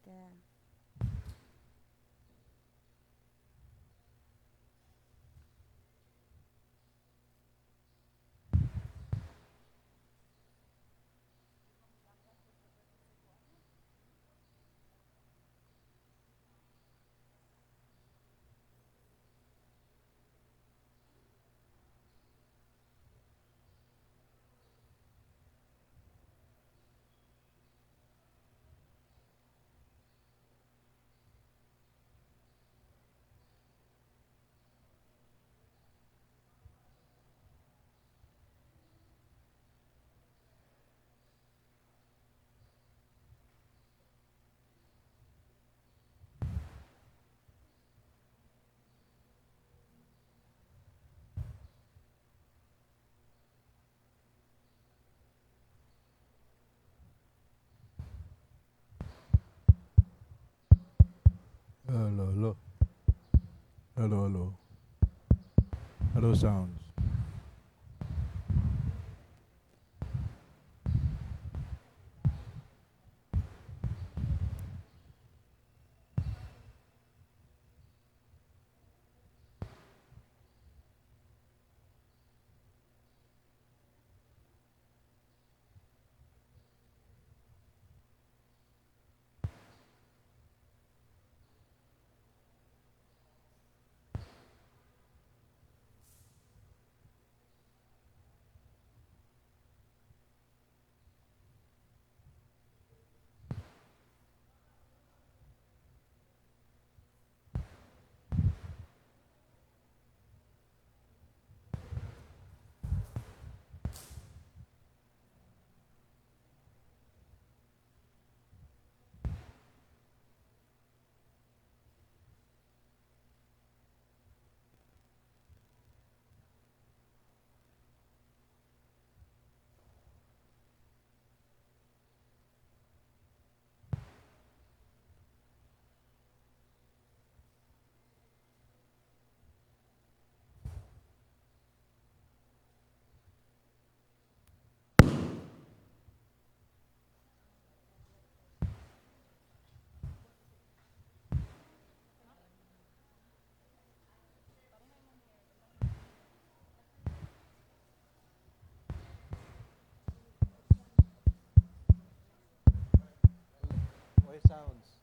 ka. Hello, hello. Hello, hello. Hello, sounds. Why sounds?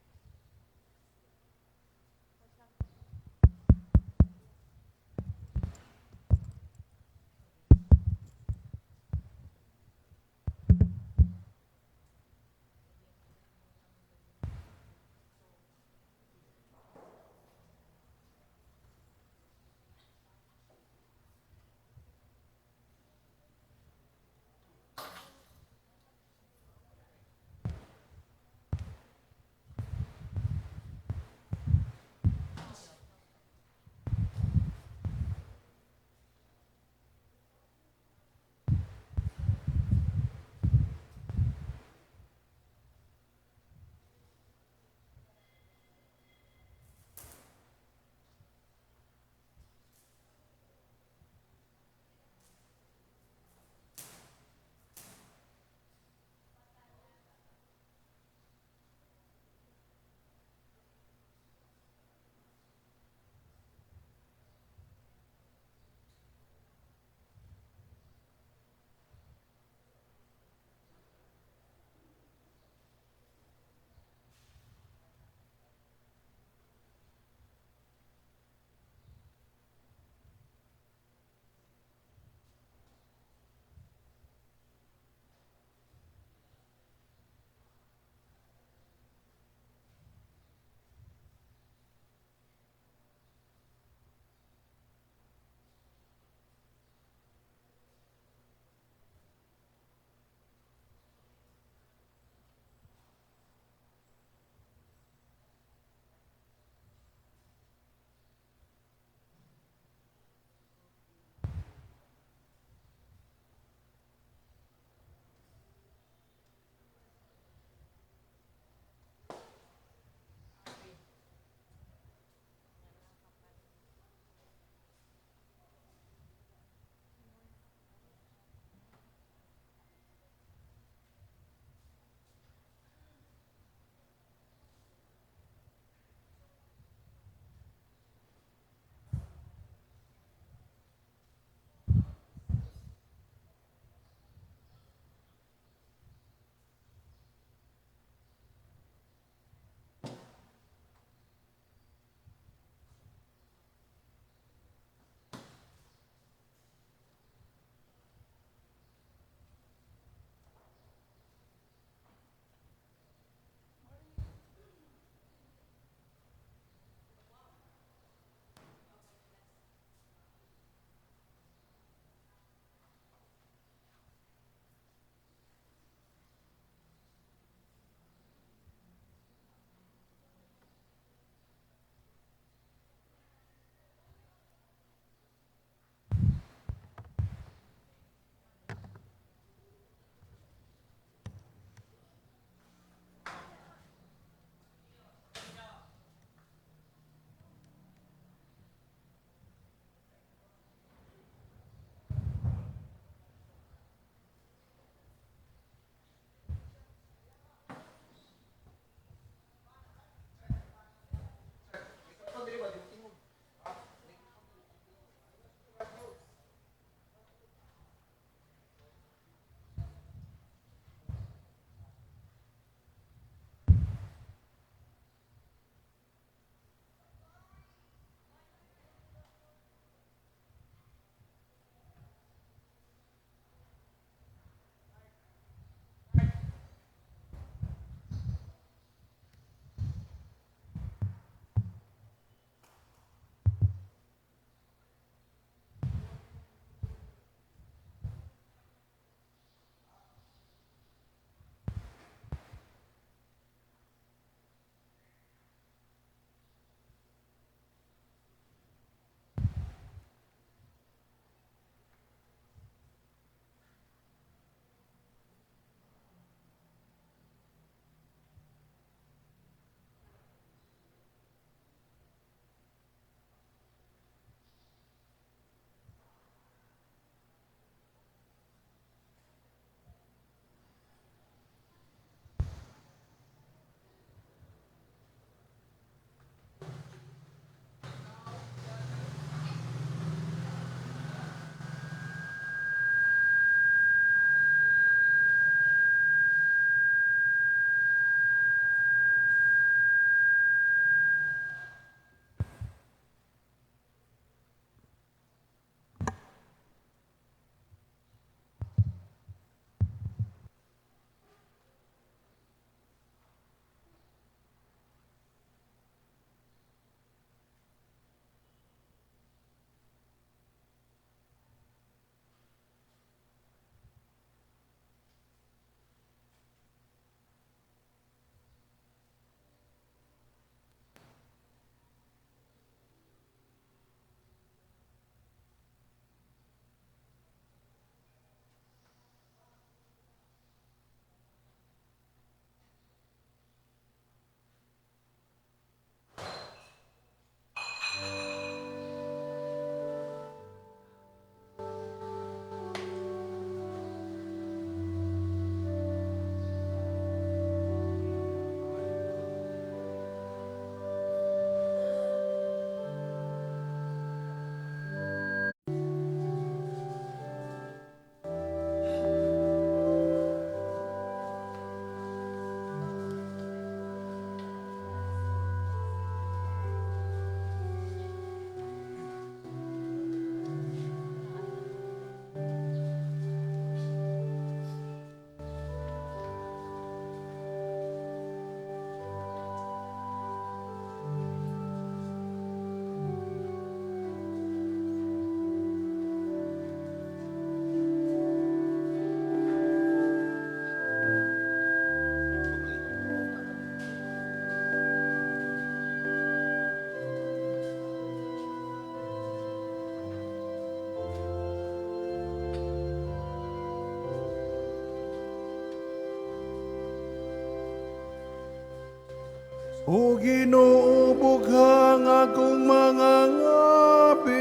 O Ginoo, bugha ang akong mga ngabil.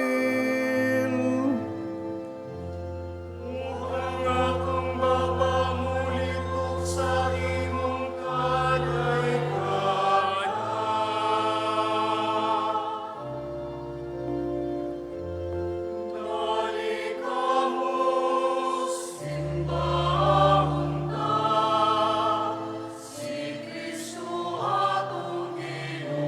Ug ang akong baba mulitok sa imong kadaykanan. Dali kamo, simbahon ta si Kristo atong Ginoo.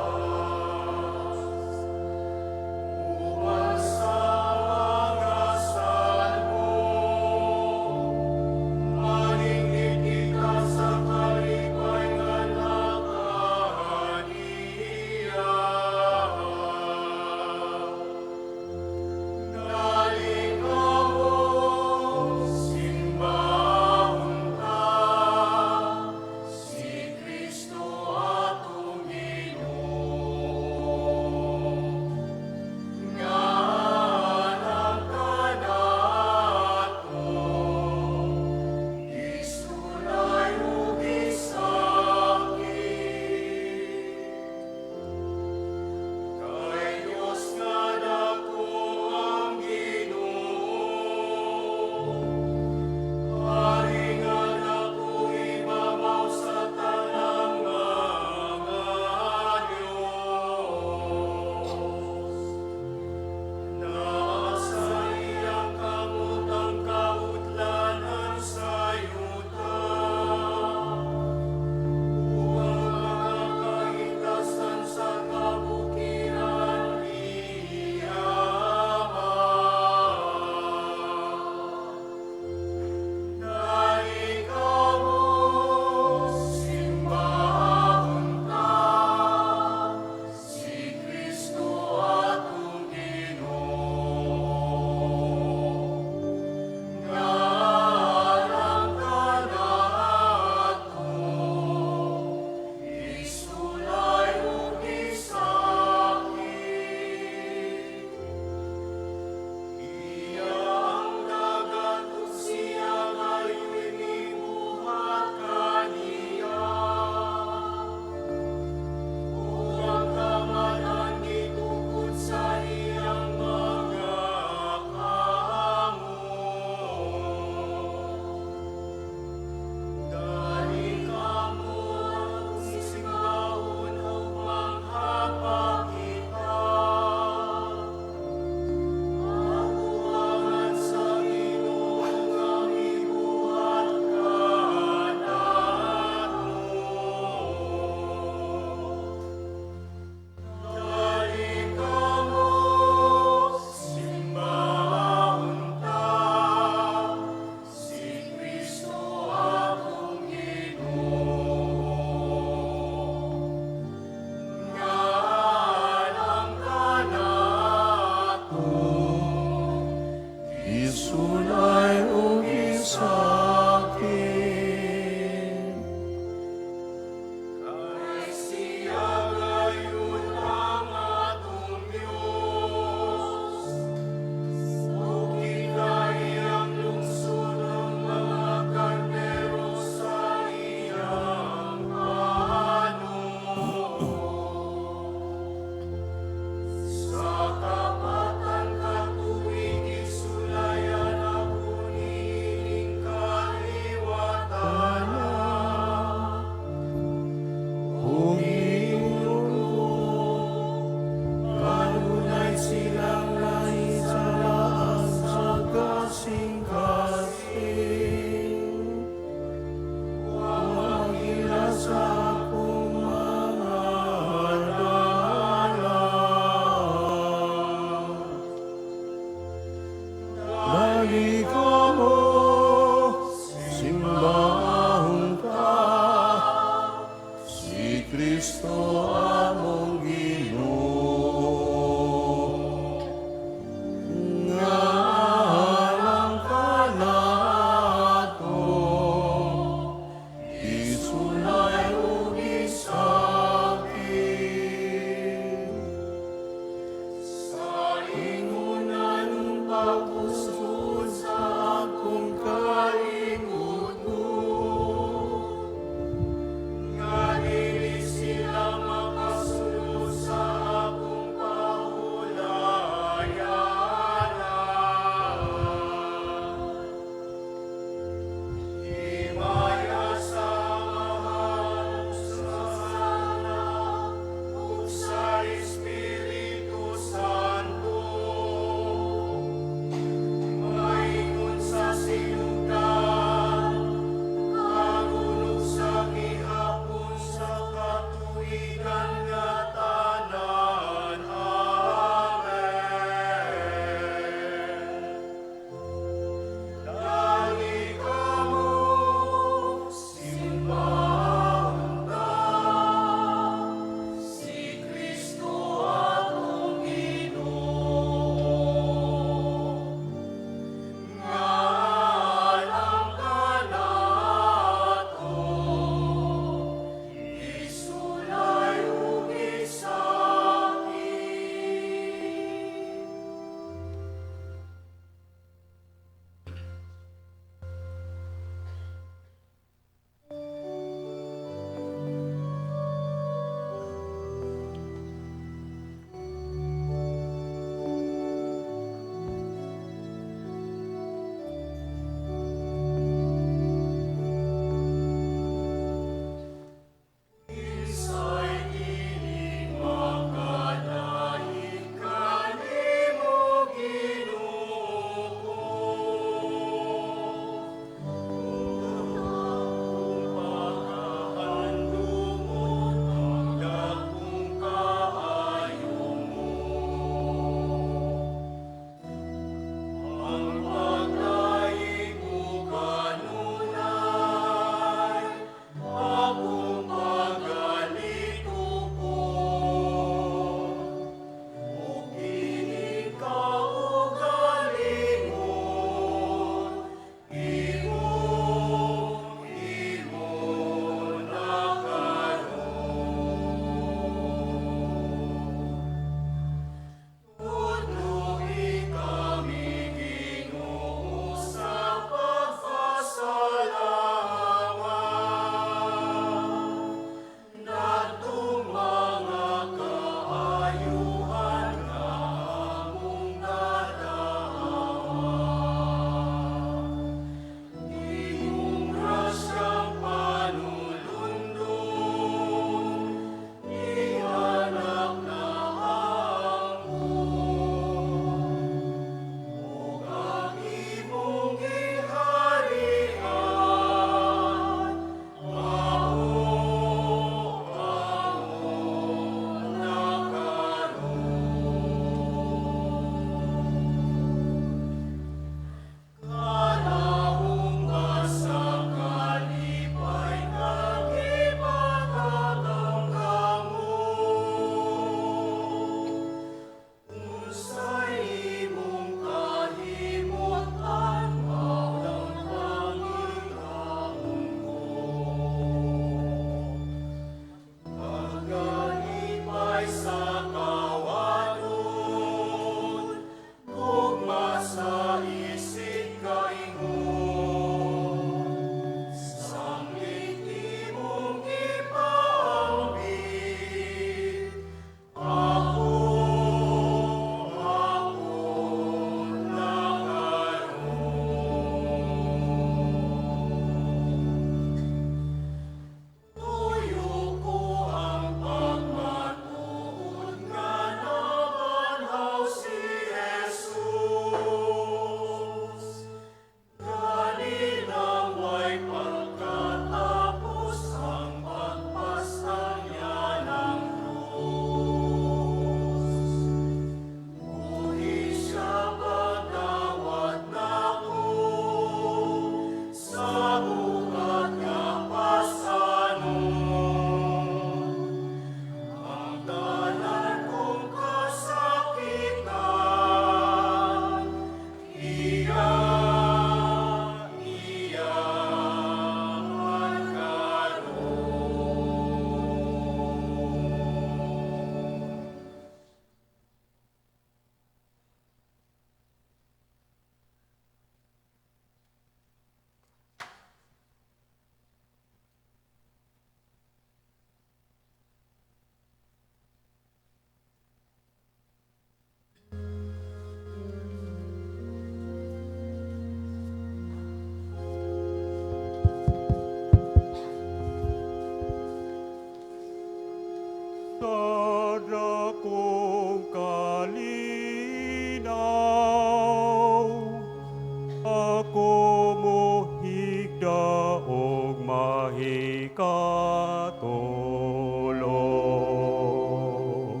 mahikatulog.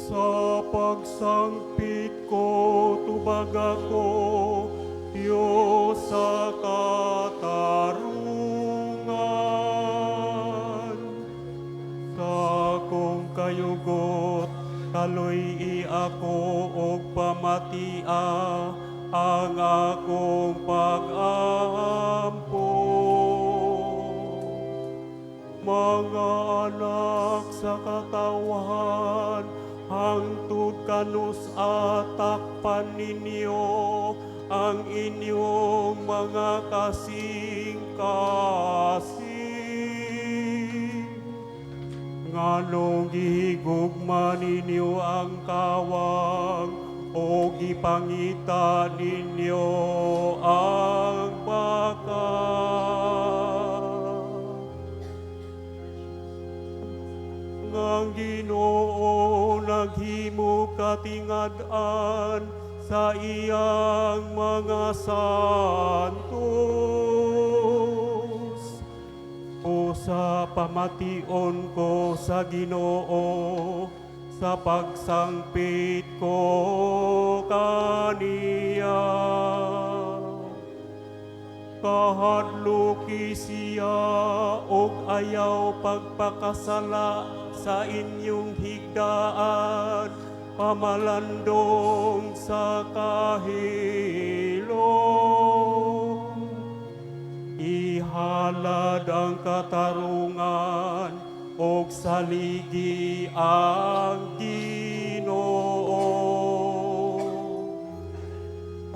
Sa pagsangpit ko, tubag ako, Diyos sa katarungan. Sa akong kayugot, kaloy-i ako og pamatia ang akong pag-ampo. Mga anak sa katawhan, hangtod kanus-a takpan ninyo ang inyong mga kasing-kasing? Nganong gihigugma ninyo ang kawang o gipangita ninyo ang baka? Ngang Ginoo naghimo katingad-an sa iyang mga santos. O sa pamation ko sa Ginoo, sa pagsangpit ko kaniya. Kahadluki siya og ayaw pagpakasala sa inyong higdaan, pamalandong sa kahilom. Ihalad ang katarungan og saligi ang Ginoo.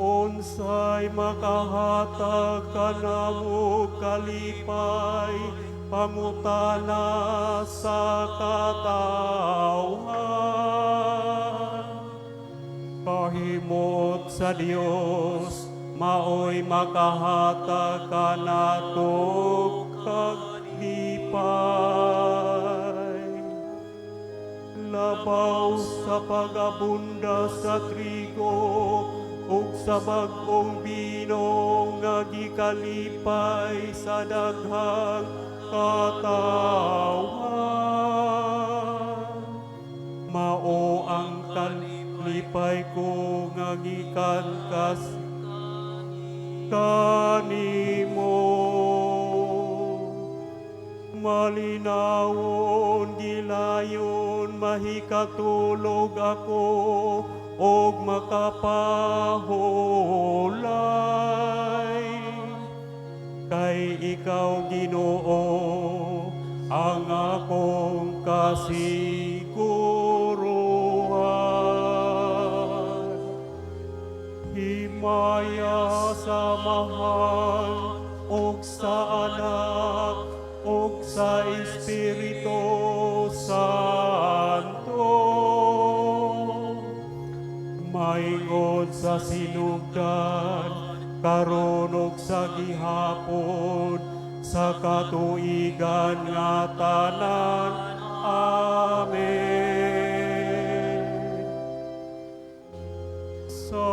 Unsay makahatag kanamo kalipay, pangutana sa katawhan. Kahimuot sa Dios maoy makahatag kanato kalipay. Labaw sa pag-abunda sa trigo ug sa bag-ong bino nga gikalipay sa daghang katawhan. Mao ang kalipay ko nga gikan kas kanimo. Malinawon gilayon mahikatulog ako og makapahulay. Kay ikaw, Ginoo, ang akong kasiguruhan. Himaya sa Amahan ug sa Anak ug sa Espiritu Santo. Maingod sa sinugdan, karon ug sa gihapon, sa katuigan nga tanan. Amen. Sa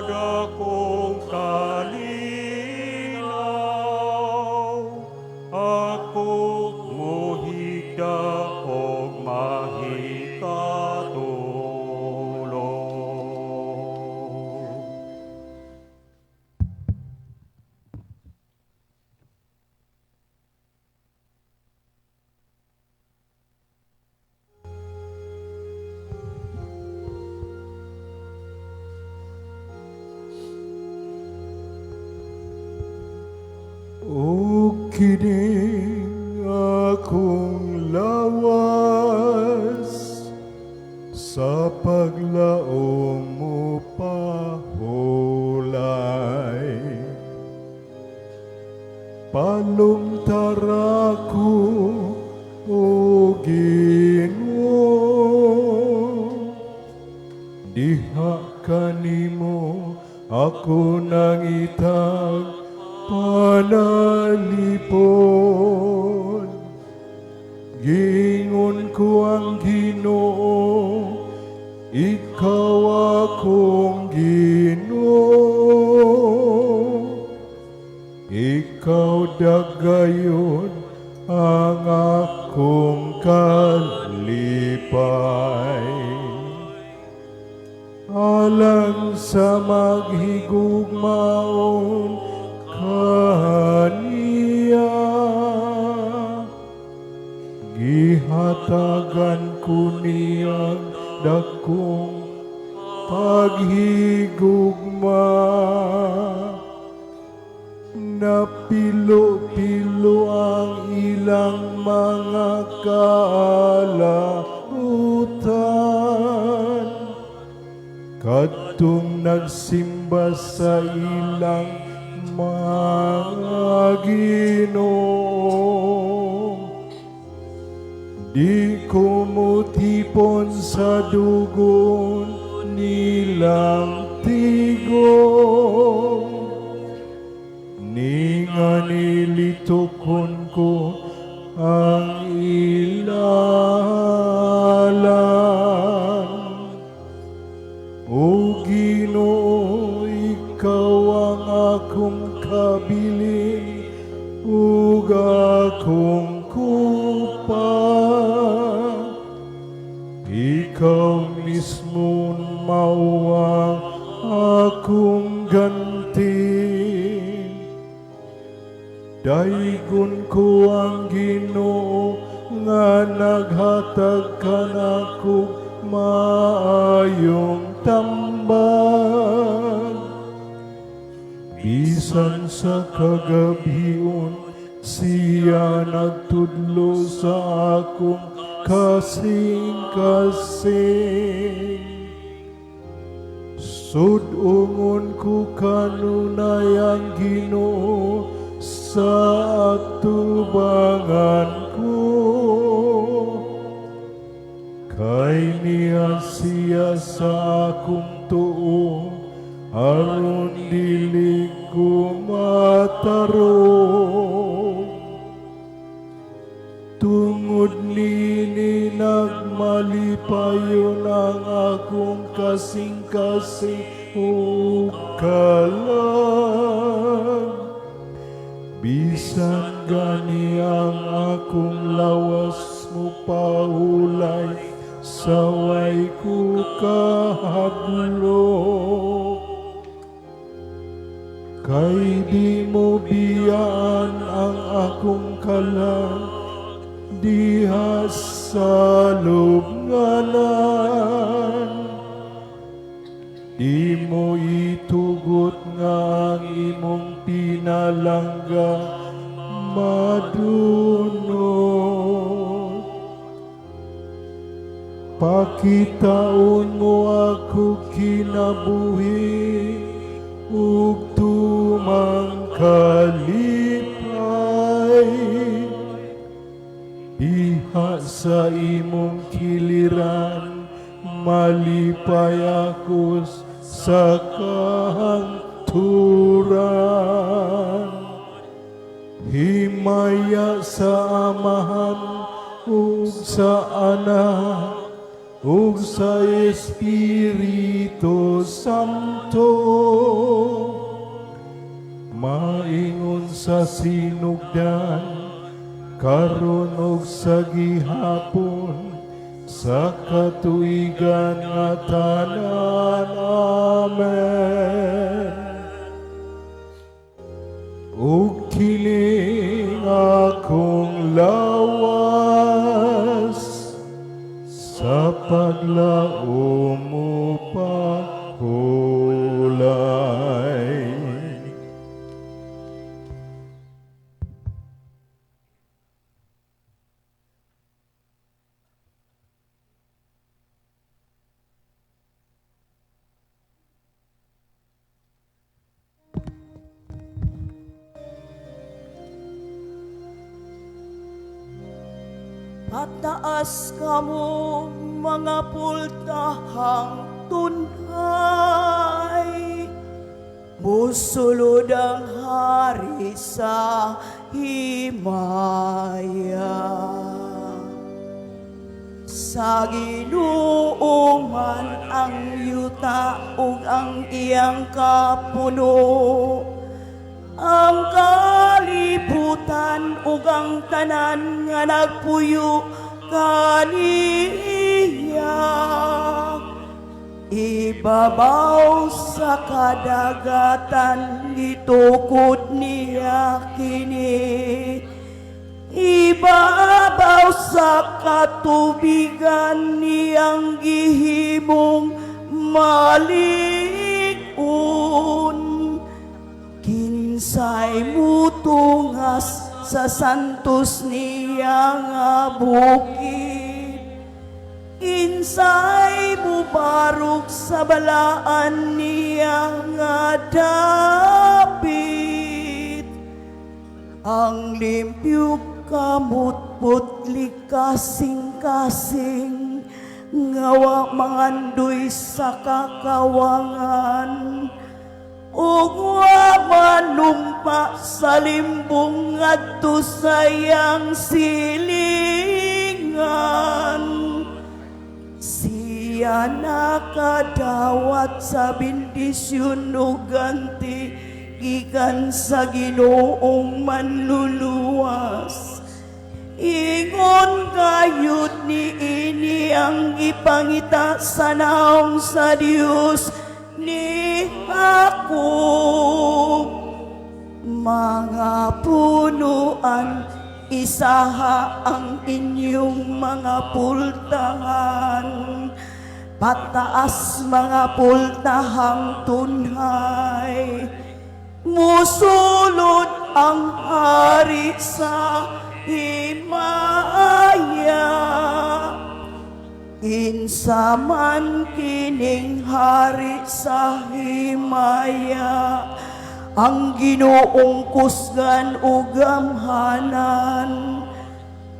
dakong kalinaw, ako mohigda og mahikatulog. O kining akong lawas sa paglaom mo pahulay. Palumtara ko, O Ginoo, diha kanimo ako nangitag panalipon. Giingon ko ang Ginoo, ikaw akong Ginoo. Ikaw dagayon ang akong kalipay. Alang sa maghigugmaon kaniya, gihatagan ko niyang dakong paghigugma. Napilo-pilo ang ilang mga kalautan kadtong nagsimba sa ilang mga ginoo. Di ko mutipon sa dugon nilang tigom, ni nga nilitokon ko ang ilalan. O Ginoo, ikaw ang akong kabilin ug akong kupa. Ikaw mismo mao ang akong ganti. Daygon ko ang Ginoo nga naghatag kanako maayong tambag. Bisan sa kagabhion, siya nagtudlo sa akong kasing-kasing. Sud-ungon ko kanunay ang Ginoo sa atubangan ko. Kay niya siya sa akong tuo, aron dili ko matarog. Tungod nini nagmalipayon ang akong kasing-kasing ug kalag. Bisan gani ang akong lawas mopahulay, sa way ko kahadlok. Kay di mo biyaan ang akong kalag diha sa lubnganan. Di mo itugot nga ang imong pinalangga madunot. Pakitaon mo ako kinabuhi ug tumang kalipay. Diha sa imong kiliran, malipay ako sa kahangturan. Himaya sa Amahan ug sa Anak ug sa Espiritu Santo, maingon sa sinugdan, karon ug sa gihapon, sa katuigan nga tanan. Amen. Ug kining akong lawas sa paglaom mopahulay. Pataas kamo, mga pultahang tunay. Musulod ang hari sa himaya. Sa Ginoo man ang yuta ug ang iyang kapuno. Ang kalibutan ug ang tanan nga nagpuyo kaniya. Ibabaw sa kadagatan gitukod niya kini. Ibabaw sa katubigan niyang gihimong malig-on. Kinsay mutungas sa santos niya nga bukid? Kinsay mubarog sa balaan niya nga dapit? Ang limpyo kamot putli kasing-kasing nga wa mangandoy sa kakawangan ug wa manumpa sa limbong ngadto sa iyang silingan. Siya nakadawat sa bendisyon ug ganti gikan sa Ginoong manluluwas. Ingon gayud niini ang gipangita sa nawong sa Dios ni Jacob. Mga punuan, isaha ang inyong mga pultahan. Pataas mga pultahang tunhay. Musulod ang hari sa himaya. Kinsa man kining hari sa himaya? Ang Ginoong kusgan ug gamhanan,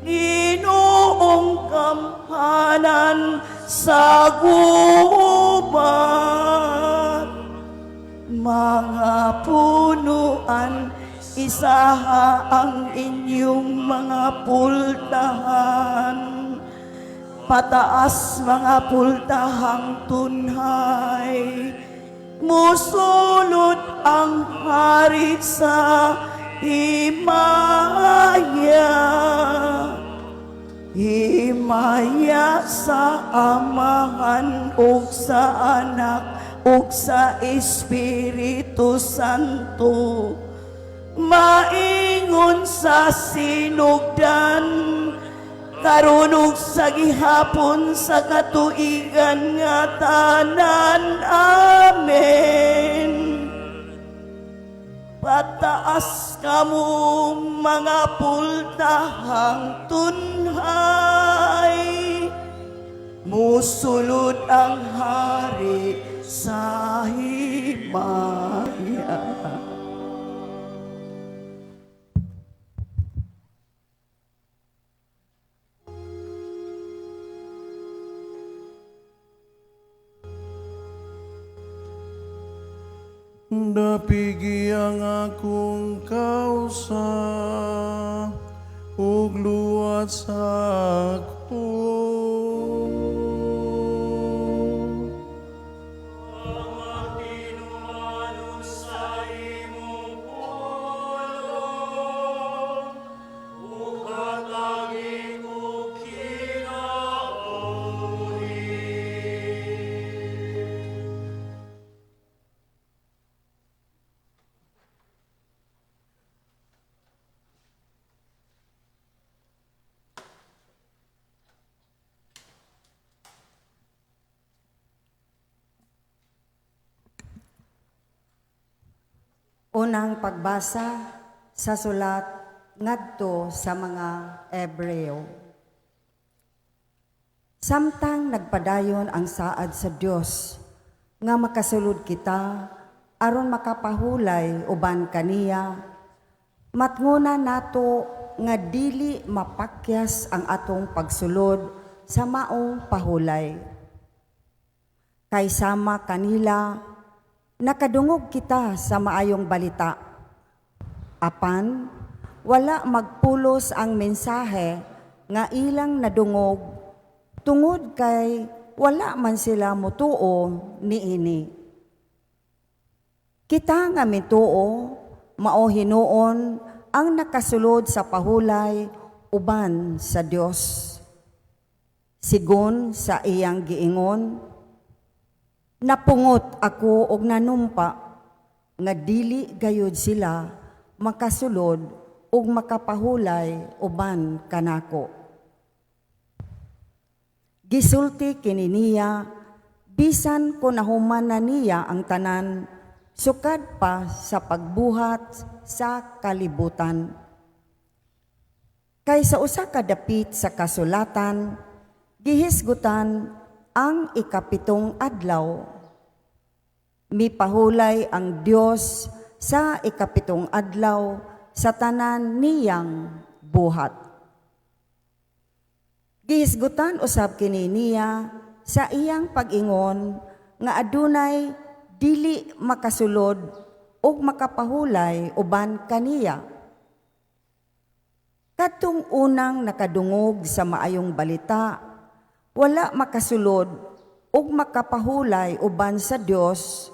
Ginoong gamhanan sa gubat. Mga punuan, isaha ang inyong mga pultahan. Pataas mga pultahang tunhay. Musulod ang hari sa himaya. Himaya sa Amahan ug sa Anak ug sa Espiritu Santo. Maingon sa sinugdan, karon ug sa gihapon sa katuigan nga tanan. Amen. Pataas kamo mga pultahang tunhay. Musulod ang hari sa himaya. Dapigi ang akong kausa ug luwat sa ako. Ang tinumanon sa imong pulong, ug hatagi og kinabuhi. Unang pagbasa sa sulat ngadto sa mga Ebreo. Samtang nagpadayon ang saad sa Dios nga makasulod kita aron makapahulay uban kaniya, matngona nato nga dili mapakyas ang atong pagsulod sa maong pahulay. Kay sama kanila nakadungog kita sa maayong balita. Apan, wala magpulos ang mensahe nga ilang nadungog tungod kay wala man sila mutuo niini. Kita nga mituo, mao hinuon ang nakasulod sa pahulay uban sa Dios. Sigon sa iyang giingon, "Napungot ako og nanumpa nga dili gayud sila makasulod ug makapahulay uban kanako." Gisulti kini niya bisan kung nahuman na niya ang tanan sukad pa sa pagbuhat sa kalibutan. Kay sa usa ka dapit sa kasulatan, gihisgutan ang 7 adlaw. Mipahulay ang Dios sa 7 adlaw sa tanan niyang buhat. Gihisgutan usab kini niya sa iyang pag-ingon nga adunay dili makasulod ug makapahulay uban kaniya. Kadtong unang nakadungog sa maayong balita, wala makasulod ug makapahulay uban sa Dios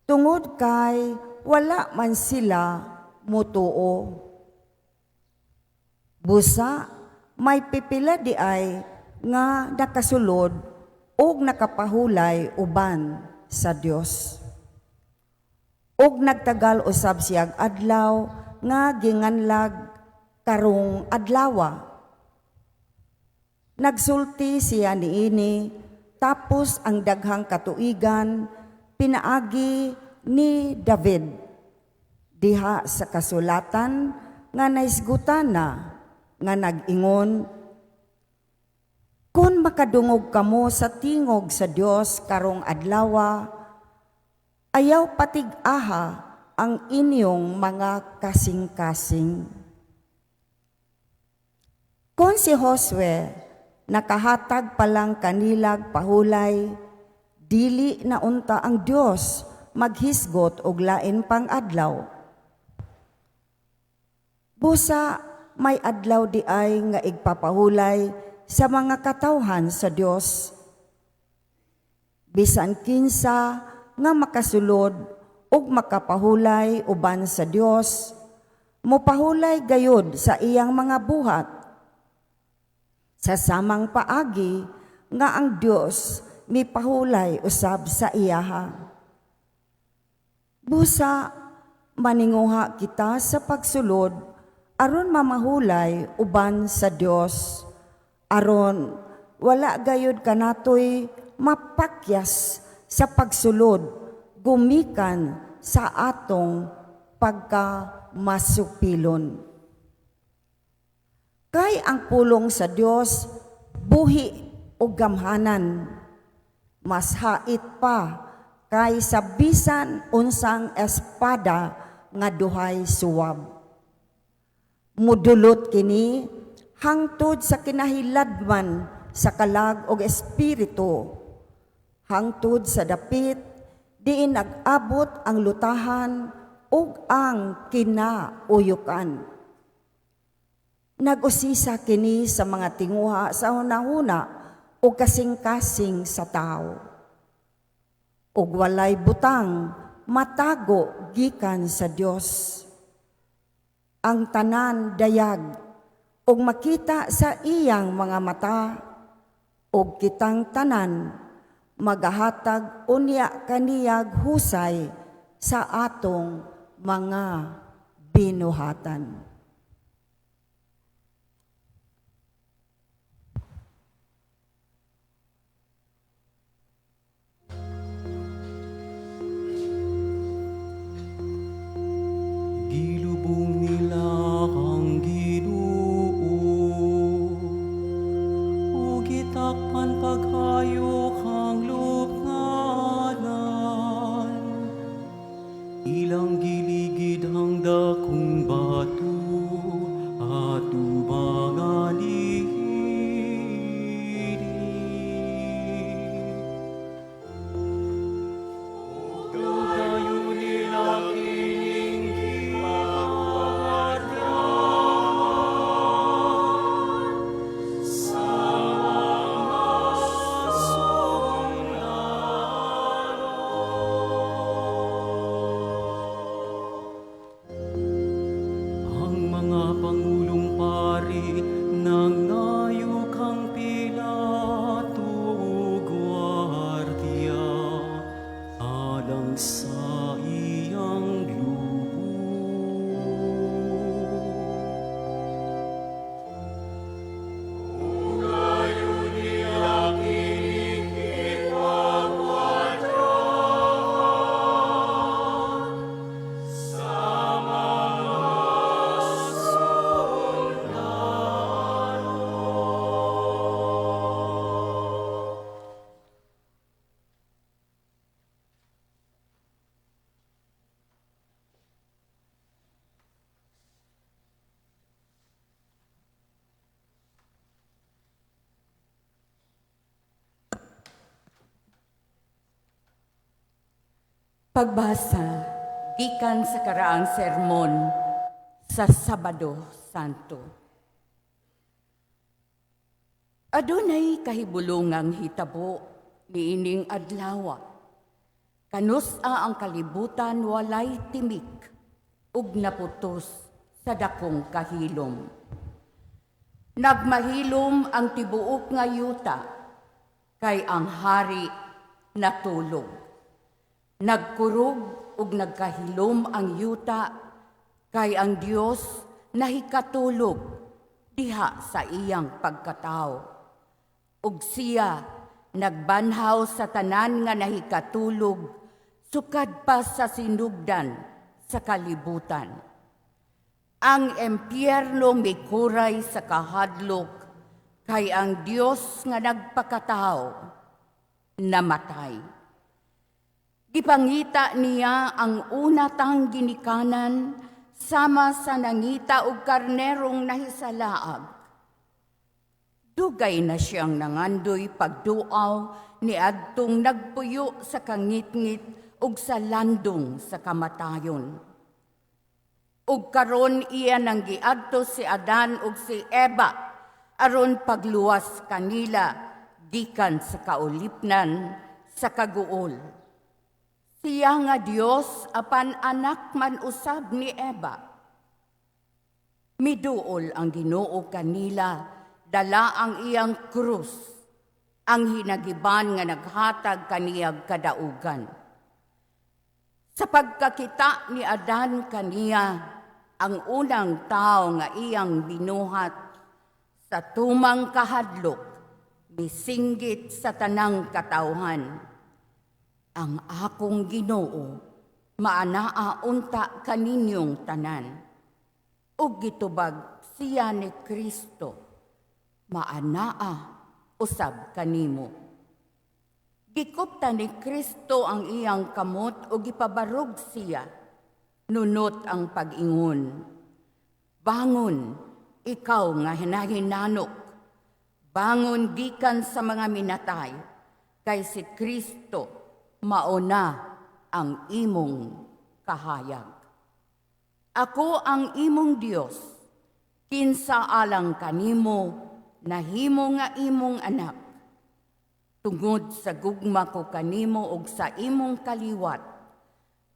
tungod kay wala man sila mutuo. Busa may pipila di ay nga nakasulod ug nakapahulay uban sa Dios. Ug nagtagal usab siyag adlaw nga ginganlag "karong adlawa". Nagsulti siya niini tapos ang daghang katuigan pinaagi ni David diha sa kasulatan nga nahisgutan na nga nag-ingon, "Kung makadungog kamo sa tingog sa Dios karong adlawa, ayaw patig-aha ang inyong mga kasing-kasing." Kung si Josue nakahatag pa lang kanilag pahulay, dili na unta ang Dios maghisgot og lain pang adlaw. Busa may adlaw di ay nga igpapahulay sa mga katawhan sa Dios. Bisan kinsa nga makasulod ug makapahulay uban sa Dios, mopahulay gayud sa iyang mga buhat. Sa samang paagi nga ang Dios mipahulay usab sa iyaha. Busa maninguha kita sa pagsulod aron mamahulay uban sa Dios, aron wala gayud kanatoy mapakyas sa pagsulod gumikan sa atong pagkamasupilon. Kay ang pulong sa Dios buhi ug gamhanan, mas hait pa kay sa bisan unsang espada nga duhay suwab. Mudulot kini hangtod sa kinahiladman sa kalag og espiritu, hangtod sa dapit diin nag-abot ang lutahan ug ang kinauyukan. Nag-usisa kini sa mga tinguha sa hunahuna o kasing-kasing sa tao. Ug walay butang matago gikan sa Dios. Ang tanan dayag ug makita sa iyang mga mata, ug kitang tanan magahatag unya kaniyag husay sa atong mga binuhatan. Gilubong nila ang Ginoo ug gitakpan paghayok ang lupnganan. Ilang giligid ang dakong bato. pangulong pari nangayo kang Pilato ug gwardiya alang sa iyang lubong. Pagbasa gikan sa karaang sermon sa Sabado Santo. Adunay kahibulungang hitabo niining adlawa. Kanus-a ang kalibutan walay timik ug naputos sa dakong kahilom. Nagmahilom ang tibuok nga yuta kay ang hari natulog. Nagkurog ug nagkahilom ang yuta kay ang Dios nahikatulog diha sa iyang pagkatao. Ug siya nagbanhaw sa tanan nga nahikatulog sukad pa sa sinugdan sa kalibutan. Ang empyerno mikuray sa kahadlok kay ang Dios nga nagpakatao namatay. Gipangita niya ang una tang ginikanan sama sa nangita og karnerong nahisalaag. Dugay na siyang nangandoy pagduaw ni adtong nagpuyo sa kangitngit ug sa landong sa kamatayon. Ug karon iya nang giadto si Adan ug si Eva aron pagluwas kanila gikan sa kaulipnan sa kaguol. Siya nga Dios apan anak man usab ni Eva. Miduol ang Ginoo kanila, dala ang iyang krus, ang hinagiban nga naghatag kaniyag kadaugan. Sa pagkakita ni Adan kaniya, ang unang tao nga iyang binuhat, sa tumang kahadlok, misinggit sa tanang katawhan. Ang akong Ginoo, maanaa unta kaninyong tanan. Ug gitubag siya ni Kristo, maanaa usab kanimo. Gikupta ni Kristo ang iyang kamot ug gipabarog siya, nunot ang pag-ingon. Bangon, ikaw nga hinahinanok, bangon gikan sa mga minatay, kay si Kristo mauna ang imong kahayag. Ako ang imong Dios, kinsa alang kanimo, nahimo nga imong anak. Tungod sa gugma ko kanimo ug sa imong kaliwat,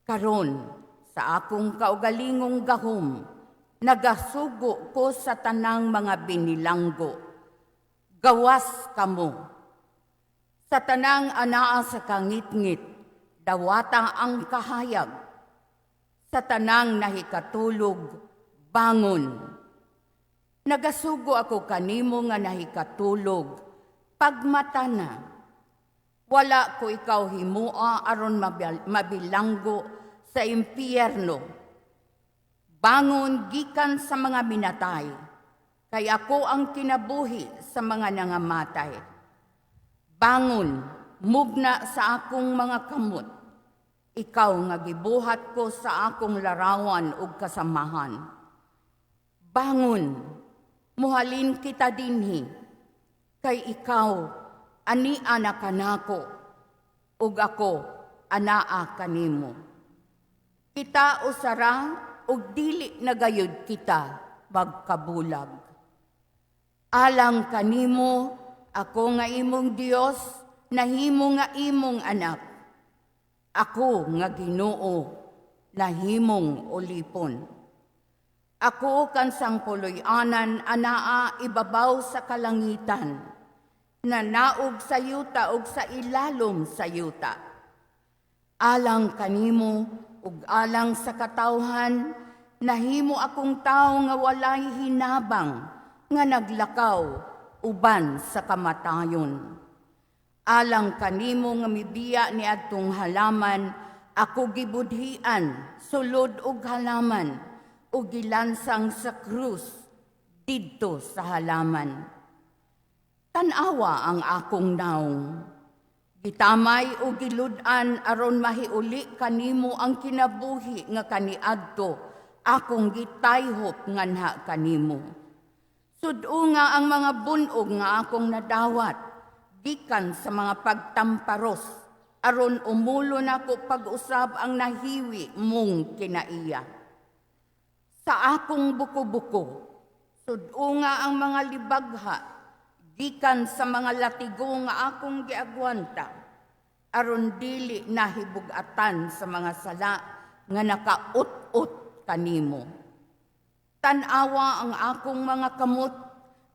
karon sa akong kaugalingong gahom, nagasugo ko sa tanang mga binilanggo. Gawas kamo. Sa tanang anaa sa kangitngit, dawata ang kahayag. Sa tanang nahikatulog, bangon. Nagasugo ako kanimo nga nahikatulog, pagmata na. Wala ko ikaw himua aron mabilanggo sa impyerno. Bangon gikan sa mga minatay, kay ako ang kinabuhi sa mga nangamatay. Bangon, mugna sa akong mga kamot, ikaw nga gibuhat ko sa akong larawan ug kasamahan. Bangon, muhalin kita dinhi, kay ikaw ani ana kanako, ug ako anaa kanimo. Kita usara ug dili na gayud kita magkabulag. Alang kanimo, ako nga imong Dios, nahimo nga imong anak. Ako nga Ginoo, nahimong ulipon. Ako kansang puloy-anan anaa ibabaw sa kalangitan, nanaog sa yuta ug sa ilalom sa yuta. Alang kanimo ug alang sa katawhan, nahimo akong tawo nga walay hinabang nga naglakaw uban sa kamatayon. Alang kanimo nga mibiya ni adtong halaman, ako gibudhian sulod og halaman ug gilansang sa krus didto sa halaman. Tan-awa ang akong naong. Gitamay o gilud-an aron mahiuli kanimo ang kinabuhi nga kaniadto akong gitayhop nganha kanimo. Sud-o nga ang mga bunog nga akong nadawat gikan sa mga pagtamparos aron umulo nako pag-usab ang nahiwi mong kinaiya. Sa akong buko-buko, sud-o nga ang mga libagha gikan sa mga latigo nga akong giagwanta aron dili nahibug-atan sa mga sala nga nakaut-ut kanimo. Tan-awa ang akong mga kamot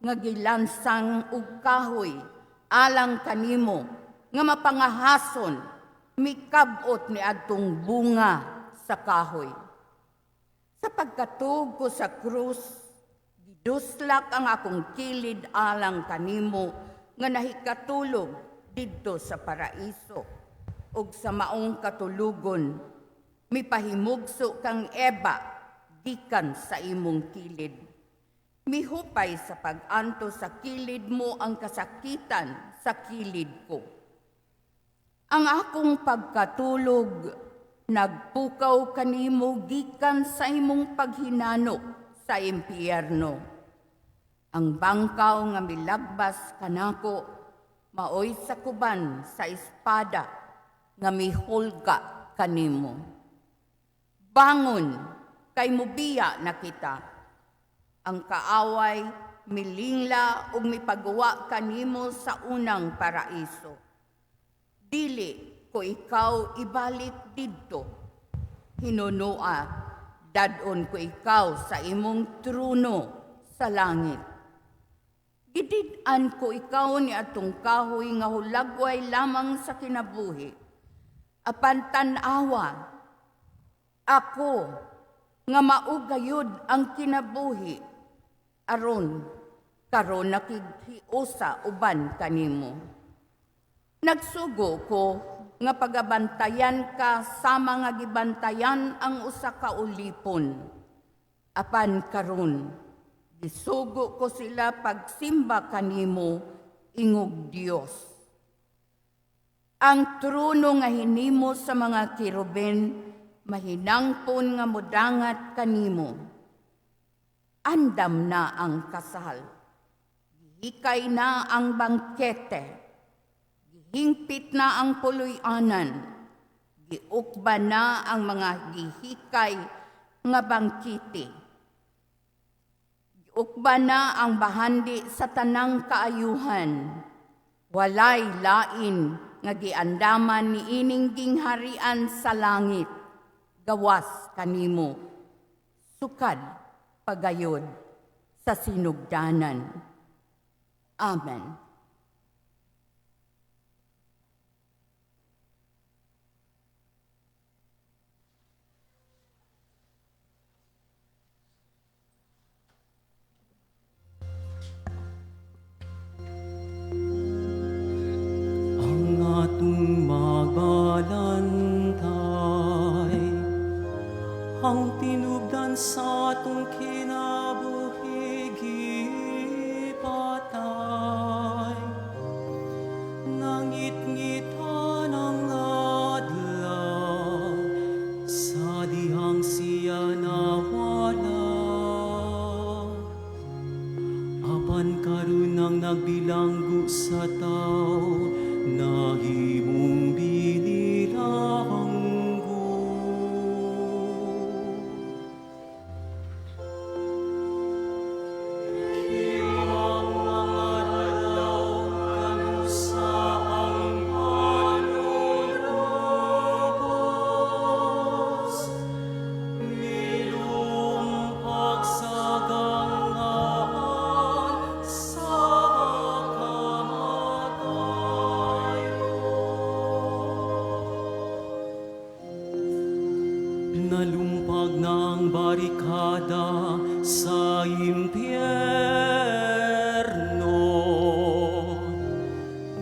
nga gilansang og kahoy alang kanimo nga mapangahason mikab-ot ni adtong bunga sa kahoy. Sa pagkatug ko sa krus, giduslak ang akong kilid alang kanimo nga nahikatulog didto sa paraiso ug sa maong katulugon mipahimugso kang Eva gikan sa imong kilid. Mihupay sa pag-anto sa kilid mo ang kasakitan sa kilid ko. Ang akong pagkatulog nagpukaw kanimo gikan sa imong paghinano sa impyerno. Ang bangkaw nga milagbas kanako maoy sakuban sa espada nga mihulga kanimo. Bangon kay mubiya na kita. Ang kaaway milingla ug mipagawa kanimo sa unang paraiso. Dili ko ikaw ibalik didto. Hinunoa, dad-on ko ikaw sa imong trono sa langit. Gidid-an ko ikaw ni atong kahoy nga hulagway lamang sa kinabuhi. Apan tan-awa, ako nga maugayod ang kinabuhi, aron karon nakighiusa uban kanimo. Nagsugo ko nga pagabantayan ka sama nga gibantayan ang usa ka ulipon. Apan karon gisugo ko sila pagsimba kanimo ingog Dios. Ang trono nga hinimo sa mga kerubin mahinangpon nga modangat kanimo. Andam na ang kasal, gihikay na ang bangkete, gihingpit na ang puloy-anan, giukba na ang mga gihikay nga bangkete. Giukba na ang bahandi sa tanang kaayuhan. Walay lain nga giandaman ni ining gingharian sa langit, gawas kanimo, sukad pagayod sa sinugdanan. Amen. Ang atong magbalantay, ang tinubdan sa atong kinabuhi gipatay, nangitngitan ang adlaw sa dihang siya nawala. Apan karon ang nagbilanggo sa tao, nahimong binilanggo. Kiwang ang adlaw kanusa ang panulubos, milumpag sa impyerno.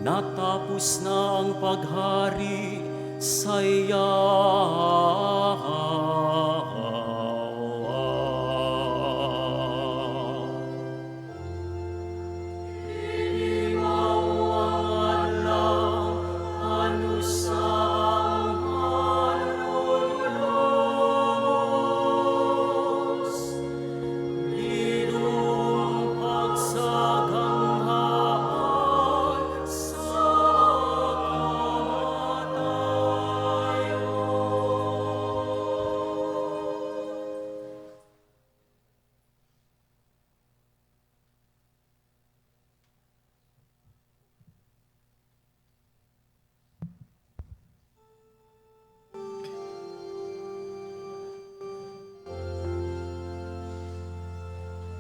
Natapos na ang paghari sa iya.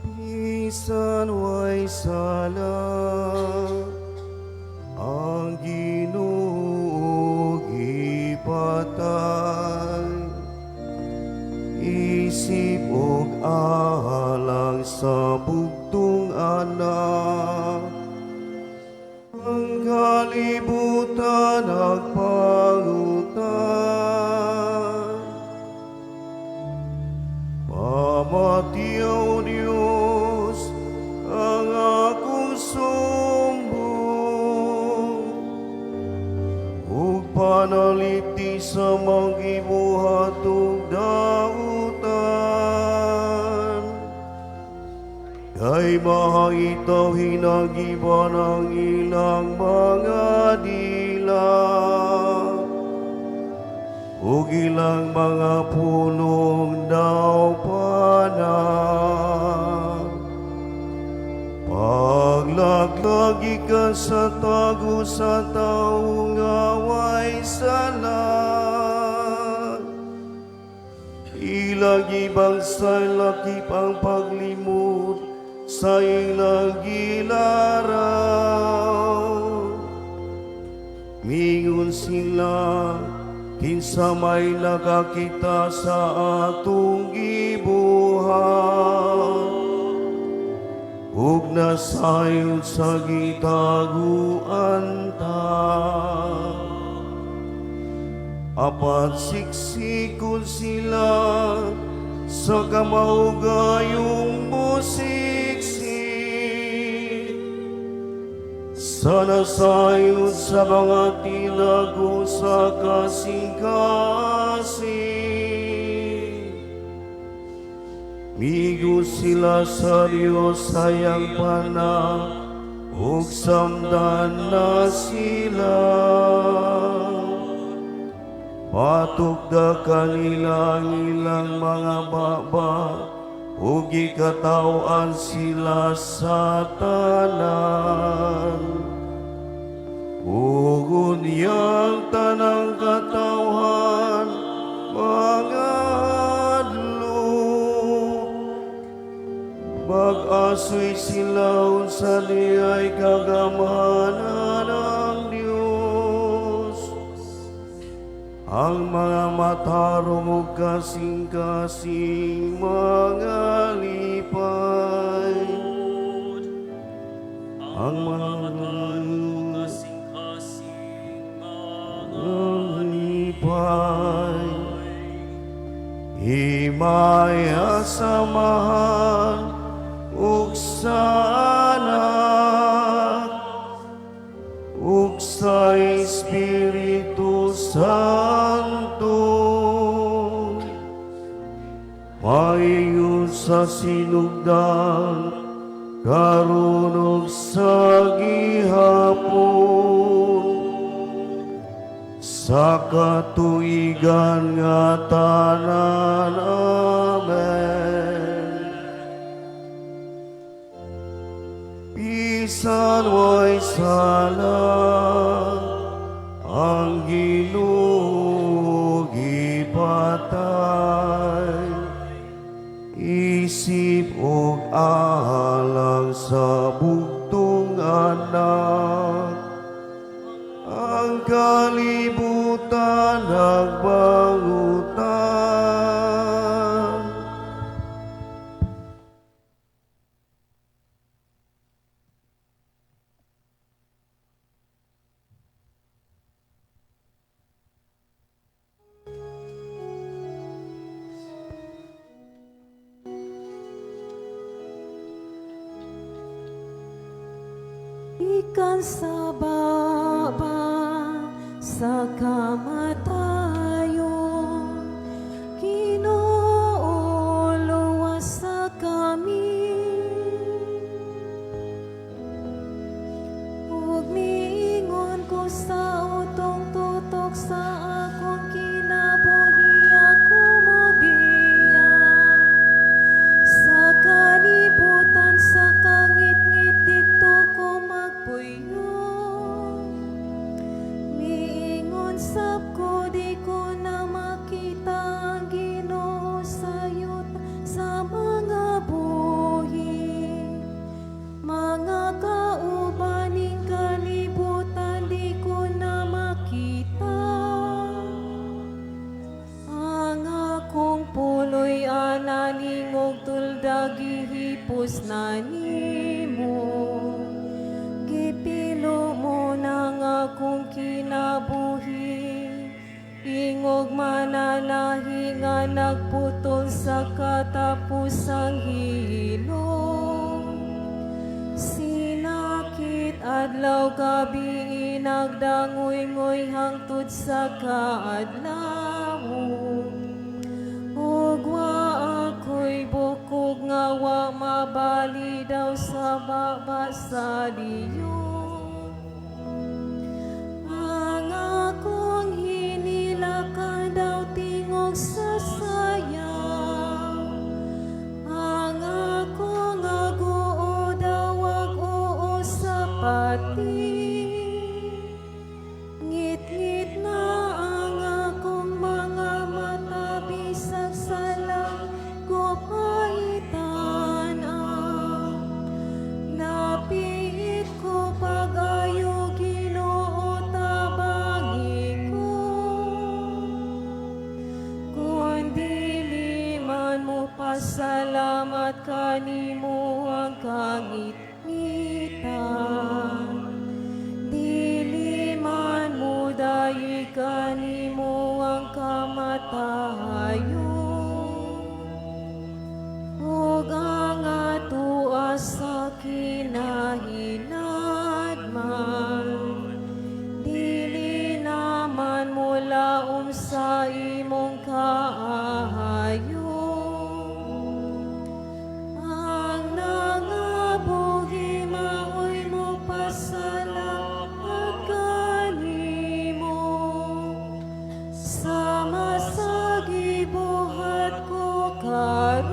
Bisan way sala ang Ginoo gipatay, isip og alang sa bugtong anak. Ang kalibutan nagpangutan, pamatiyaw Diyos ang akong sumbong, ug panalipti sa magibuhat ug dautan. Kay mahangitaw hinagiban ang ilang mga dila, ug ilang mga pulong daw pana. Paglaglagi ka sa tago sa tao nga way sala, ilang ibang sa lakip ang paglimot sa ilang gilaraw. Mingon sila, kinsa may nakakita sa atong gibuhat, ug nasayod sa gitaguan ta. Apat siksikon sila sa kamaugayong musiksik, sa nasayod sa mga tinago sa kasing-kasing. Migo sila sa Diyos sayang pana, ug samdan na sila. Patukda kanila ang ilang mga baba, ug gikataw-an sila sa tanan. Ug unyang tanang katawhan, mga adlok, mag-asoy sila unsa diay kagamhanan ang Dios. Ang mga matarong ug kasing-kasing mga lipay, ang mga Kasing-kasing mga lipay, himaya sa Amahan ug sa Anak ug sa Espiritu Santo, maingon sa sinugdan karon ug sa gihapon, sa katuigan nga tanan. Amen. Bisan way sala ang Ginoo gipatay, isip og alang sa bugtong anak. Ang kalibutan nagbangutan. Ikan sa baba sa kamatayon, Ginoo, luwasa kami. Ug miingon ko sa utong tutok sa akong kinabuhi, ako mobiya. Sa kalibutan sa kangitngit, didto ko magpuyo. Miingon sab ko, di ko na makita ang Ginoo sa yuta sa mga buhi. Mga kaubaning kalibutan, di ko na makita. Ang akong puloy ana ningog tolda, gihipos na nimo. Gipilo mo nang akong kinabuhi. Ingog mananahi nga nagputol sa katapusang hilom. Sinakit adlaw gabi, nagdangoy-ngoy hangtod sa kaadlaw. Ug wa ako'y bukog nga wa mabali daw sa baba sa leon. Ang akong hinilakan daw tingog sa sayaw. Ang akong aguo daw ag-uo sa pati. Ngitngit na ang akong mga mata bisag salang ko paitan-aw. Napiit ko pag-ayo, Ginoo, tabangi ko. Kung dili man mo pasalamat kanimo ang kangitngitan, dili man mo dayi kanimo ang kamatayon. Ug ang atoa sa kinahinatnan, dili naman molaom sa imong kaayo. Ang nangabuhi maoy mo pasalamat kanimo sama sa gibuhat ko karon,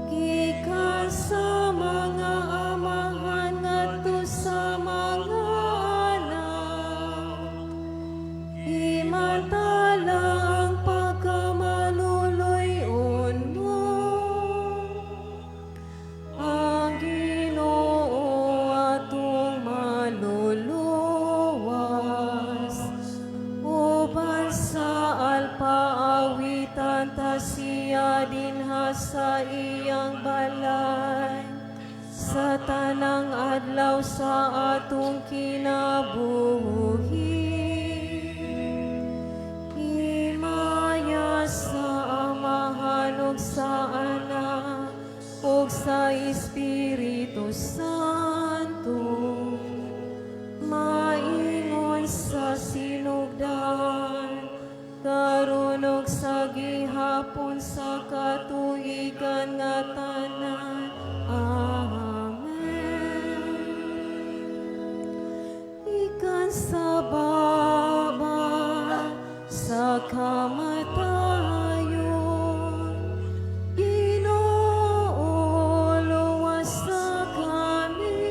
gikan sa mga amahan ngadto sa mga anak. Himantala ang pagkamaluluy-on mo. Ang Ginoo atong maluluwas. Uban sa alpaawitan ta siya dinha sa iyang balay sa tanang adlaw sa atong kinabuhi. Himaya sa Amahan ug sa Anak ug sa Espiritu Santo. Maingon sa sinugdan, karon ug sa gihapon sa katuigan nga tanan. Amen. Ikan sa baba sa kamatayon, Ginoo, luwasa kami.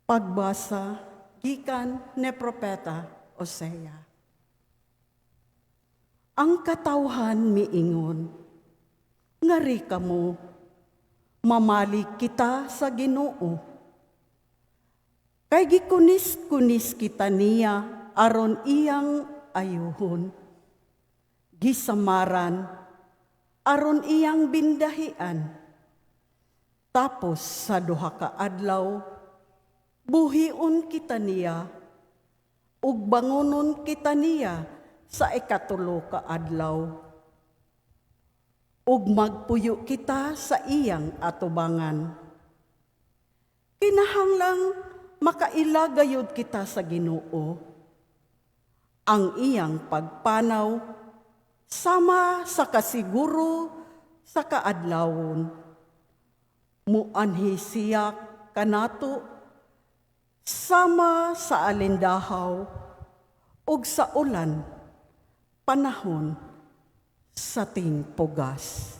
Pagbasa gikan ni Propeta Osea. Ang katawhan miingon, ngari kamo, mamalig kita sa Ginoo. Kay gikunis-kunis kita niya aron iyang ayuhon. Gisamaran aron iyang bindahian. Tapos sa duha ka adlaw, buhion kita niya, ug bangonon kita niya sa ikatulo ka adlaw. Ug magpuyo kita sa iyang atubangan. Kinahanglang makaila gayud kita sa Ginoo. Ang iyang pagpanaw sama sa kasiguro sa kaadlawon. Muanhi siya kanato sama sa alindahaw ug sa ulan panahon sa tingpugas.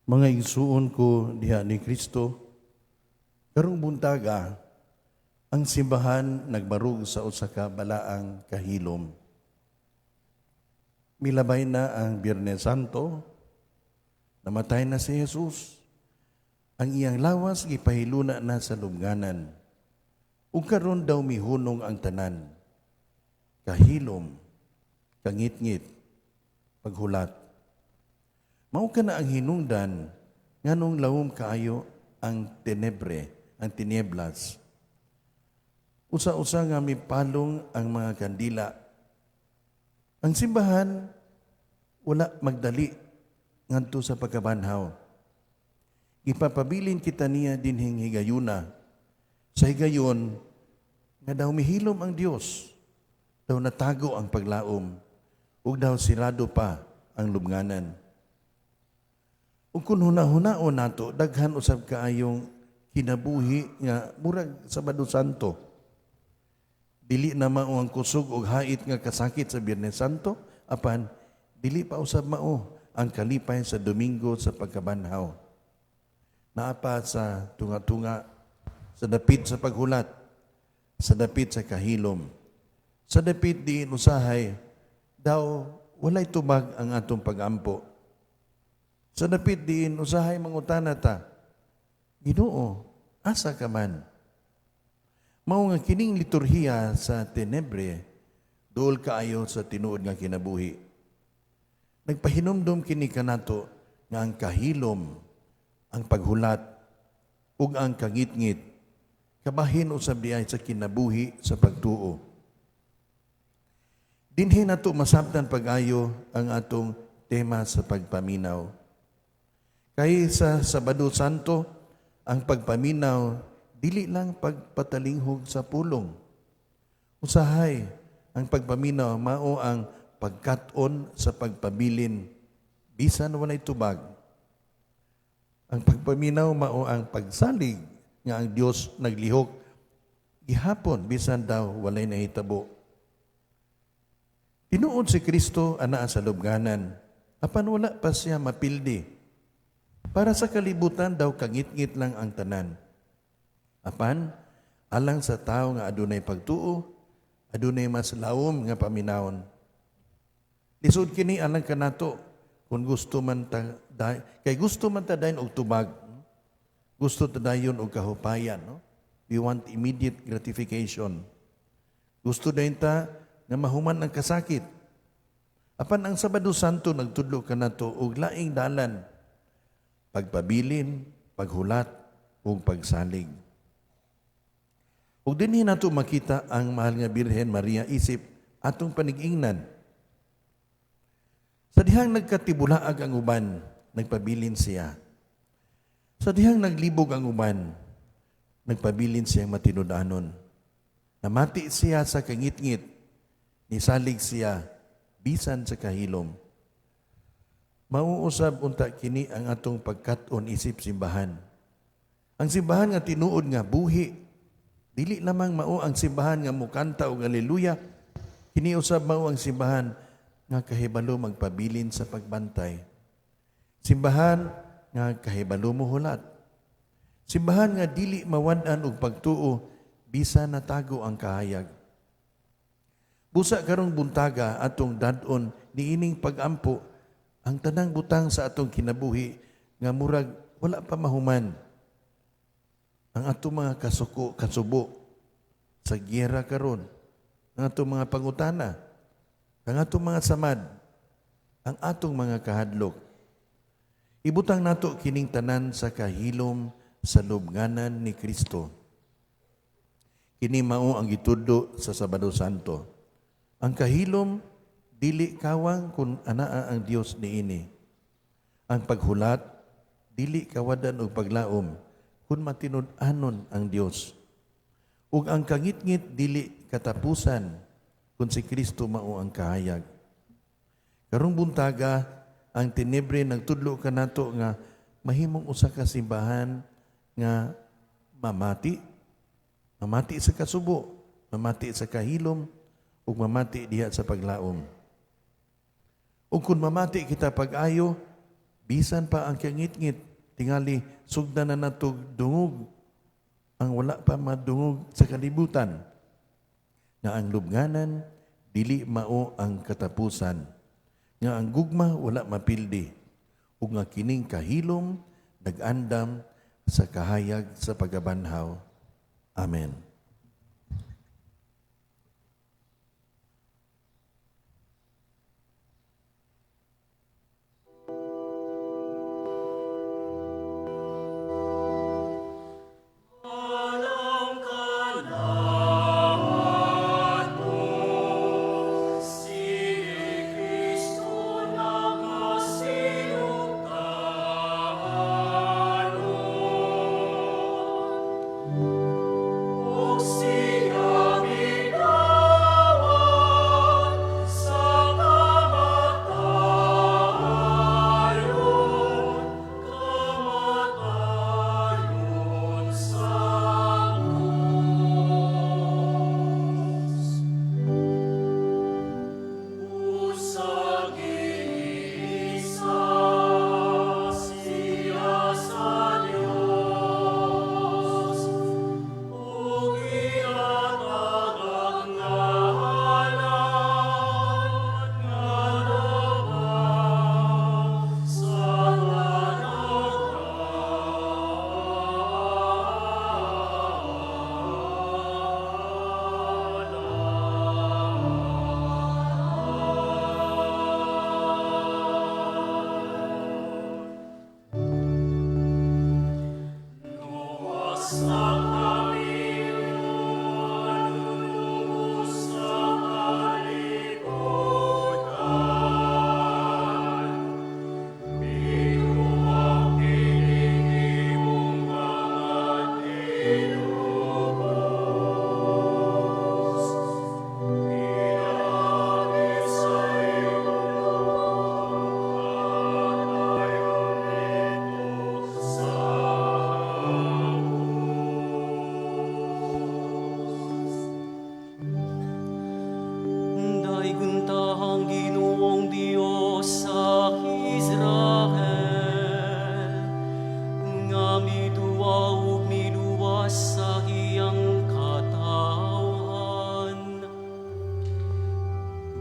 Mga igsuon ko diha ni Kristo, karong buntaga, ang simbahan nagbarug sa usa ka balaang kahilom. Milabay na ang Biyernes Santo, namatay na si Jesus. Ang iyang lawas gipahiluna na sa lubnganan. Ug karon daw mihunong ang tanan. Kahilom, kangitngit, paghulat. Mao ka na ang hinungdan nganong lawom kaayo ang tenebre, ang tinieblas. Usa-usa nga mipalong ang mga kandila. Ang simbahan wala magdali ngadto sa pagkabanhaw. Ipapabilin kita niya dinhing higayuna. Sa higayon nga daw mihilom ang Dios, daw natago ang paglaom, ug daw sirado pa ang lubnganan. Ug kun huna-hunaon nato, daghan usab kaayong kinabuhi nga murag Sabado Santo. Dili na mao ang kusog og hait nga kasakit sa Biyernes Santo, apan dili pa usab mao ang kalipay sa Domingo sa pagkabanhaw. Naa pa sa tunga-tunga, sa dapit sa paghulat, sa dapit sa kahilom, sa dapit diin usahay, daw walay tubag ang atong pagampo. Sa dapit diin usahay mangutana ta, Ginoo, asa ka man? Mao nga kining liturhiya sa tenebre, duol kaayo sa tinuod nga kinabuhi. Nagpahinumdom kini kanato nga ang kahilom, ang paghulat, ug ang kangitngit, kabahin usab diay sa kinabuhi sa pagtuo. Dinhi nato masabtan pag-ayo ang atong tema sa pagpaminaw. Kay sa Sabado Santo, ang pagpaminaw dili lang pagpatalinghog sa pulong. Usahay, ang pagpaminaw mao ang pagkat-on sa pagpabilin bisan walay tubag. Ang pagpaminaw mao ang pagsalig nga ang Dios naglihok gihapon bisan daw walay nahitabo. Tinuod si Kristo anaa sa lubnganan, apan wala pa siya mapildi. Para sa kalibutan daw kangitngit lang ang tanan. Apan, alang sa tao nga adunay pagtuo, adunay mas lawom nga paminawon. Lisod kini alang kanato kung gusto man ta, kay gusto man ta dayon og tubag. Gusto ta dayon og kahupayan, no? We want immediate gratification. Gusto dayon ta nga mahuman ang kasakit. Apan ang Sabado Santo nagtudlo kanato og laing dalan, pagpabilin, paghulat, ug pagsalig. Ug dinhi nato makita ang mahal nga Birhen Maria isip atong panig-ingnan. Sa dihang nagkatibulaag ang uban, nagpabilin siya. Sa dihang naglibog ang uban, nagpabilin siyang matinud-anon. Namati siya sa kangitngit, nisalig siya bisan sa kahilom. Mauusab unta kini ang atong pagkat-on isip simbahan. Ang simbahan nga tinuod nga buhi, dili lamang mao ang simbahan nga mukanta og aleluya, kini usab mao ang simbahan nga kahibalo magpabilin sa pagbantay. Simbahan nga kahibalo mohulat. Simbahan nga dili mawad-an og pagtuo bisan natago ang kahayag. Busa karong buntaga atong dad-on niining pagampo ang tanang butang sa atong kinabuhi nga murag wala pa mahuman. Ang atong mga kasuko, kasubo sa giyera karon, ang atong mga pangutana, ang atong mga samad, ang atong mga kahadlok. Ibutang nato kining tanan sa kahilom sa lubnganan ni Kristo. Kini mao ang gitudlo sa Sabado Santo. Ang kahilom dili kawang kung anaa ang Dios niini. Ang paghulat dili kawadan og paglaom kung matinud-anon ang Dios. Ug ang kangitngit dili katapusan kung si Kristo mao ang kahayag. Karong buntaga ang tenebre nagtudlo kanato nga mahimong usa ka simbahan nga mamati, mamati sa kasubo, mamati sa kahilom, ug mamati diha sa paglaom. Ug kung mamati kita pag-ayo, bisan pa ang kangitngit, tingali sugdan na natog dungog ang wala pa madungog sa kalibutan, nga ang lubnganan dili mao ang katapusan, nga ang gugma wala mapildi, ug nga kining kahilom nag-andam sa kahayag sa pagabanhaw. Amen.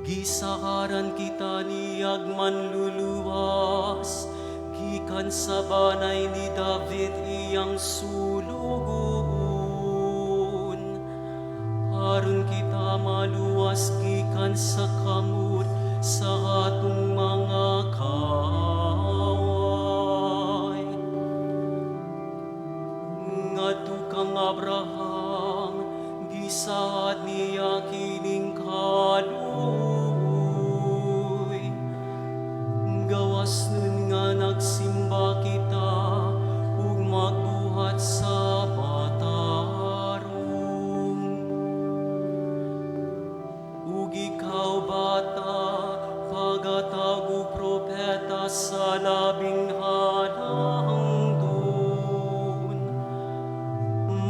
Gisakaran kita niyag manluluwas, gikan sa banay ni David iyang sulugoon. Aron kita maluwas gikan sa kamot sa atong mga kaaway. Ngadto kang Abraham, gisaad niya kining kaluoy. Gawas nun nga nagsimba kita ug magbuhat sa matarong. Ug ikaw bata, pagatawag propeta sa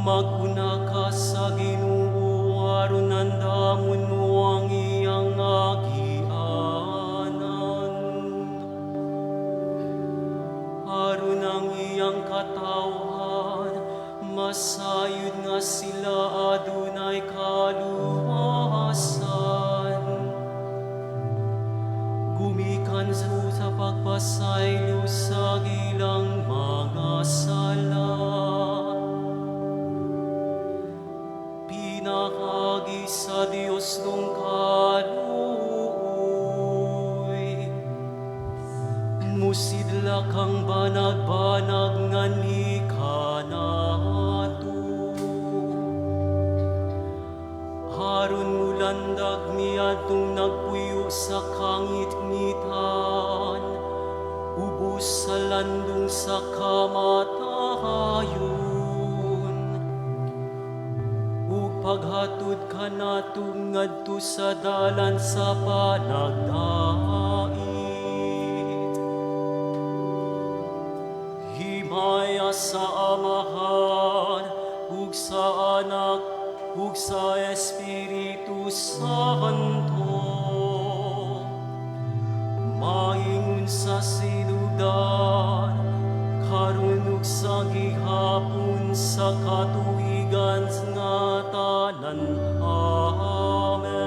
Maguna ka sa Ginoo aron andamon mo ang iyang agianan. Aron ang iyang katawhan masayod nga sila adunay kaluwasan. Gumikan sa pagpasaylo sa ilang mga sala. Pinaagi sa Dios nung kaluoy. Musidlak ang banag-banag nga ni kanato. Aron mulandag niadtong nagpuyo sa kangitngitan, ubos sa landong sa kamatayon. Ug paghatod kanato ngadto sa dalan sa panagdait. Himaya sa Amahan ug sa Anak ug sa Espiritu Santo. Maingon sa sinugdan, karon ug sa gihapon sa katuigan nga tanan. Amen.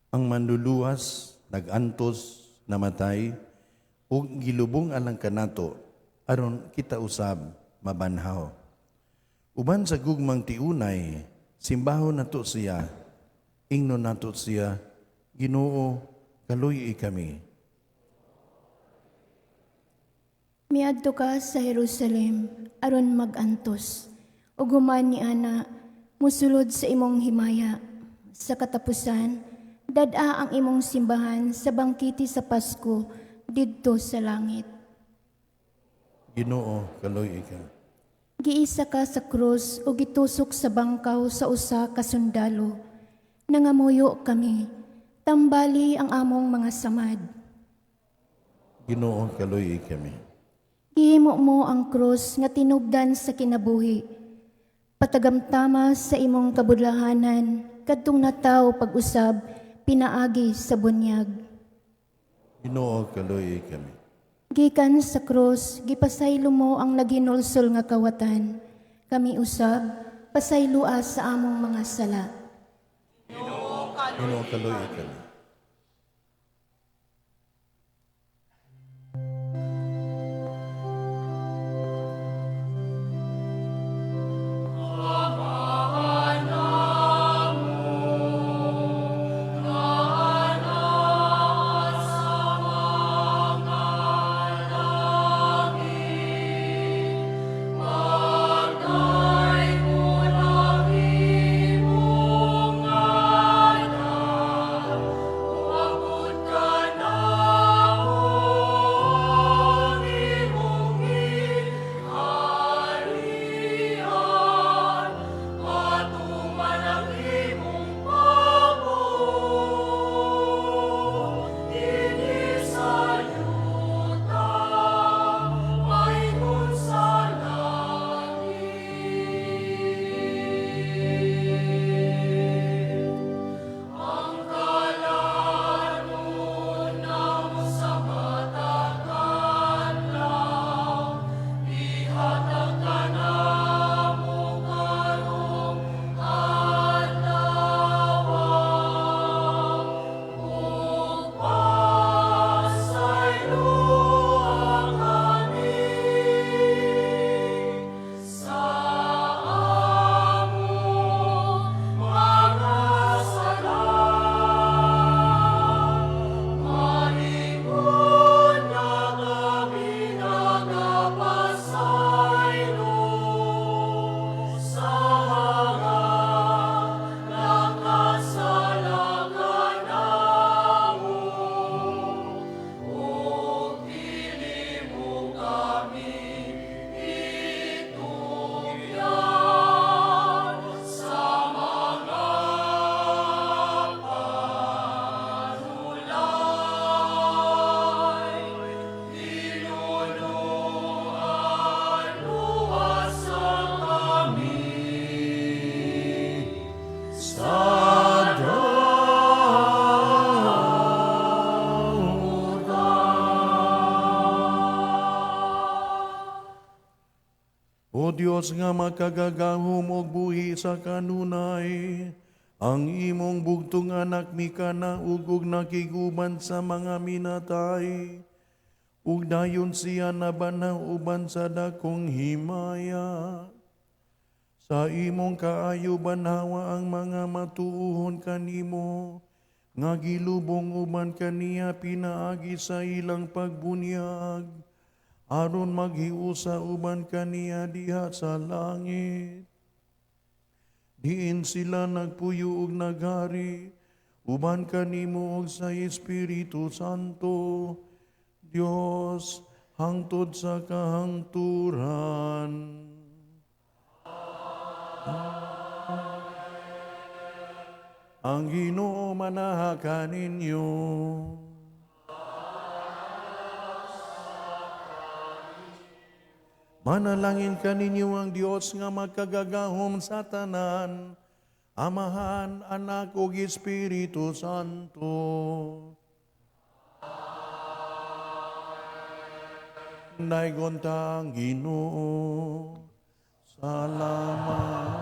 Ang manluluwas, nagantos, namatay, ug gilubong alang kanato, aron kita usab mabanhaw. Uban sa gugmang tiunay, simbahon nato siya, ingnon nato siya, Ginoo, kaluy-i kami. Miadto ka sa Jerusalem aron mag-antos, ug human ni ana mosulod sa imong himaya. Sa katapusan, dad-a ang imong simbahan sa bangkiti sa Pasko didto sa langit. Ginoo, kaluy-i ka. Giisa ka sa krus o gitusok sa bangkaw sa usa ka sundalo. Nangamuyo kami, tambali ang among mga samad. Ginoo, kaluy-i kami. Gihimo mo ang krus nga tinubdan sa kinabuhi. Patagamtama sa imong kabudlahanan kadtong nataw pag-usab pinaagi sa bunyag. Ginoo, kaluoyi kami. Gikan sa krus, gipasaylo mo ang naghinulsol nga kawatan. Kami usab, pasayloa sa among mga sala. Ginoo, kaluoyi kami. O Dios nga makagagahom og buhi sa kanunay, ang imong bugtong anak mikanaog ug nakiguban sa mga minatay, ug dayon siya nabanaw uban sa dakong himaya. Sa imong kaayo banhawa ang mga matuohon kanimo, nga gilubong uban kaniya pinaagi sa ilang pagbunyag, aron maghiusa uban kaniya diha sa langit. Diin sila nagpuyo ug naghari, uban kanimo ug sa Espiritu Santo, Dios, hangtod sa kahangturan. Ang Ginoo manaha kaninyo. Manalangin kaninyo ang Dios nga makagagahom sa tanan, Amahan, Anak ug Espiritu Santo. Daygon ta ang Ginoo. Salamat.